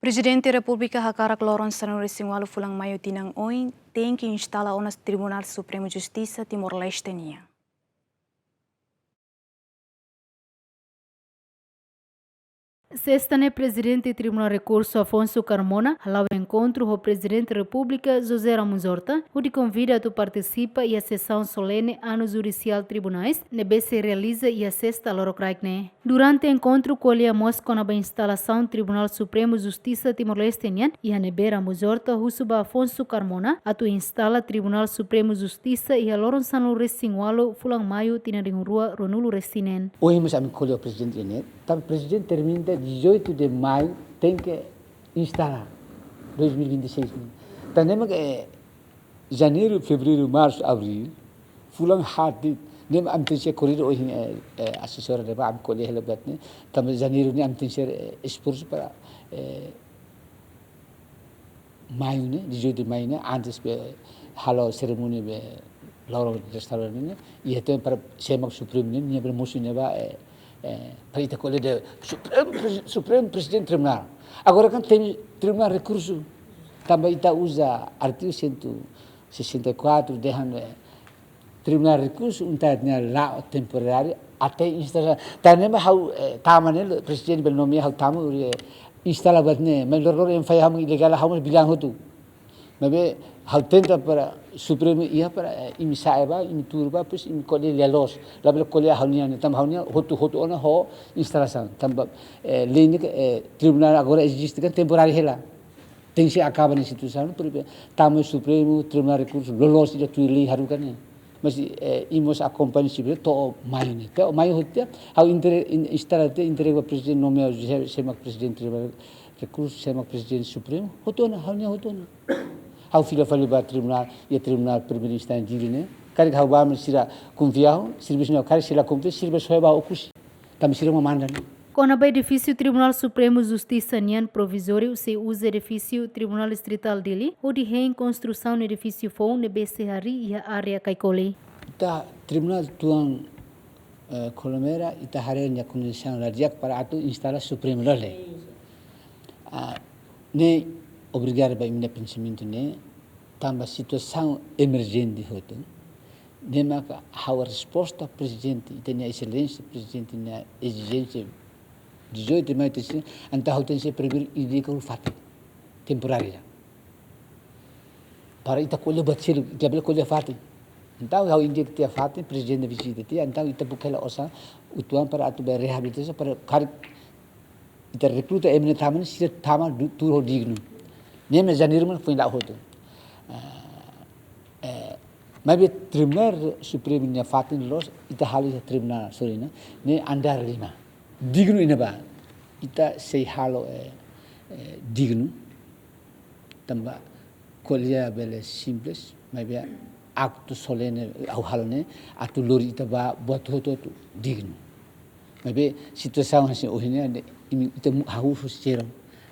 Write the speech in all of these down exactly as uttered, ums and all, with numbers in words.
Prezidente Repúblika hakarak loron sanulu-resin-ualu fulan Maiu tinan oin tenke instala ona Tribunál Supremu Justisa Timor-Leste nian. Sesta ne'e, Prezidente Tribunál Rekursu Afonso Carmona hala'o enkontru ho Prezidente Repúblika José Ramos Horta, hodi konvida atu partisipa iha sesaun solene Ano Judicial Tribunais ne'ebé sei realiza iha sesta lorokraik ne'e. Durante enkontru ko'alia mós kona-ba instalasaun Tribunál Supremu Justisa Timor-Leste nian, iha ne'ebé Ramos Horta husu ba Afonso Carmona atu instala Tribunál Supremu Justisa iha loron sanulu-resin-ualu fulan Maiu tinan rihun rua ruanulu-resin-neen. Ohin mós ami ko'alia ho Prezidente ne'e, tanba Prezidente termina dezoito de Maio tenke instala dois mil e vinte e seis ne'e. Tan ne'e mak, eh, Janeiru, Fevereiru, Marsu, Abríl, fulan haat de'it, ne'e mak ami tenke ser korridu ohin, eh, eh, asesora ne'ebá ami ko'alia hela buat ne'e, tanba Janeiru ne'e ami tenke ser, eh, esforsu para, eh, Maiu ne'e, dezoito de Maiu ne'e, antes be halo serimónia be loron restaura ne'e, i atu para SEMAK Supremu ne'e, nia bele mosu ne'ebá, eh, eh, para ita ko'alia de'it Supremu Presi-, Supremu Prezidente Tribunál. Agora kan temi Tribunál Rekursu, tanba ita uza artigu cento e sessenta e quatro, dehan, eh, Tribunál Rekursu, entaun nia la'o temporáriu, até instala. Tan ne'e mak ha'u, eh, tama ne'e, Prezidente bele nomeia ha'u tama, eh, instala buat ne'e, mas loroloron fai ha'u ilegál, ha'u mós bilang hotu. Maibé ha'u tenta para Supremu iha para, eh, imi sa'e ba, imi tuur ba, depois imi ko'alia lia-loos. Labele ko'alia ha'u-nian, tanba ha'u-nian hotu, hotu ona ho instalasaun. Tanba, eh, lei ne'e, eh, tribunál agora eziste kan temporáriu hela. Tenke akaba ne'e situasaun, porke tama Supremu, Tribunál Rekursu, loloos ida tuir lei haruka ne'e. Mas, eh, imi mós akompaña sira to'o Maiu ne'e. To'o Maiu hotu tiha, ha'u entre-, in-, instala tiha, entrega ba Prezidente, nomeia Se-, SEMAK Prezidente Tribunál Rekursu, SEMAK Prezidente Supremu, hotu ona, ha'u-nian hotu ona. Ha'u fila fali ba tribunál, iha Tribunál Primeira Instánsia Dili ne'e. Karik ha'u bá mak sira konfia ha'u, sira bisa ha'u, karik sira la konfia, sira bele soe ba Oekusi. Tanba sira mak manda ne'e. Kona-ba edifísiu Tribunál Supremu Justisa nian provizóriu, sei uza edifísiu Tribunál Distritál Dili, hodi hein konstrusaun edifísiu foun ne'ebé sei harii iha área Caicoli. Ita tribunál tuan, eh, Colmera, ita haree nia kondisaun la di'ak para atu instala Supremu, loos ka lae? Ah, ne'e obrigadu ba imi-nia pensamentu ne'e, tanba situasaun emerjente hotu. Ne'e maka ha'u resposta Prezidente, ita-nia Exelénsia Prezidente nia ezijénsia dezoito de Maio tenke ser, entaun ha'u tenke ser primeiru indika hela fatin temporária. Para ita ko'alia buat seluk, ita bele ko'alia fatin. Entaun ha'u indika tiha fatin, Prezidente vizita tiha, entaun ita buka hela osan uitoan para atu bele reabilitasaun, para karik ita rekruta ema ne'e tama ne'e, sira tama du-, tuur ho dignu. Ne'e mak Janeiru mak foin la'o hotu. Ah, eh, maibé Tribunál Supremu nia fatin loos, ita halo iha tribunál, sorry, ne'e, ne'e andár lima. Dignu iha ne'ebá. Ita sei halo, eh, eh, dignu. Tanba ko'alia bele simples, maibé aktu solene ha'u halo ne'e, atu lori ita ba buat hotu-hotu dignu. Maibé situasaun hanesan ohin ne'e, imi, ita mu-, hahú husi zero.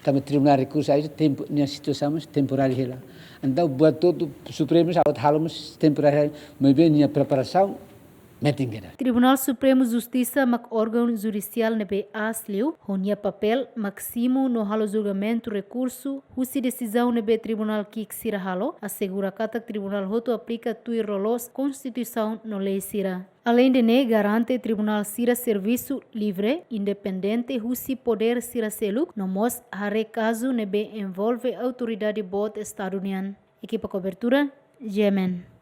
Tanba Tribunál Rekursu ai tempu, nia situasaun mós temporáriu hela. Entaun buat hotu Supremu mós ha'u halo mós temporáriu hela, maibé nia preparasaun metin kedas. Tribunál Supremu Justisa mak órgaun judisiál ne'ebé aas liu, ho nia papél mak simu no halo julgamentu rekursu husi desizaun ne'ebé tribunál ki'ik sira halo, asegura katak tribunál hotu aplika tuir loloos konstituisaun no lei sira. Aleinde ne'e, garante tribunál sira servisu livre, independente husi podér sira seluk, no mós haree kazu ne'ebé envolve autoridade boot Estadu nian. Ekipa kobertura, G M N.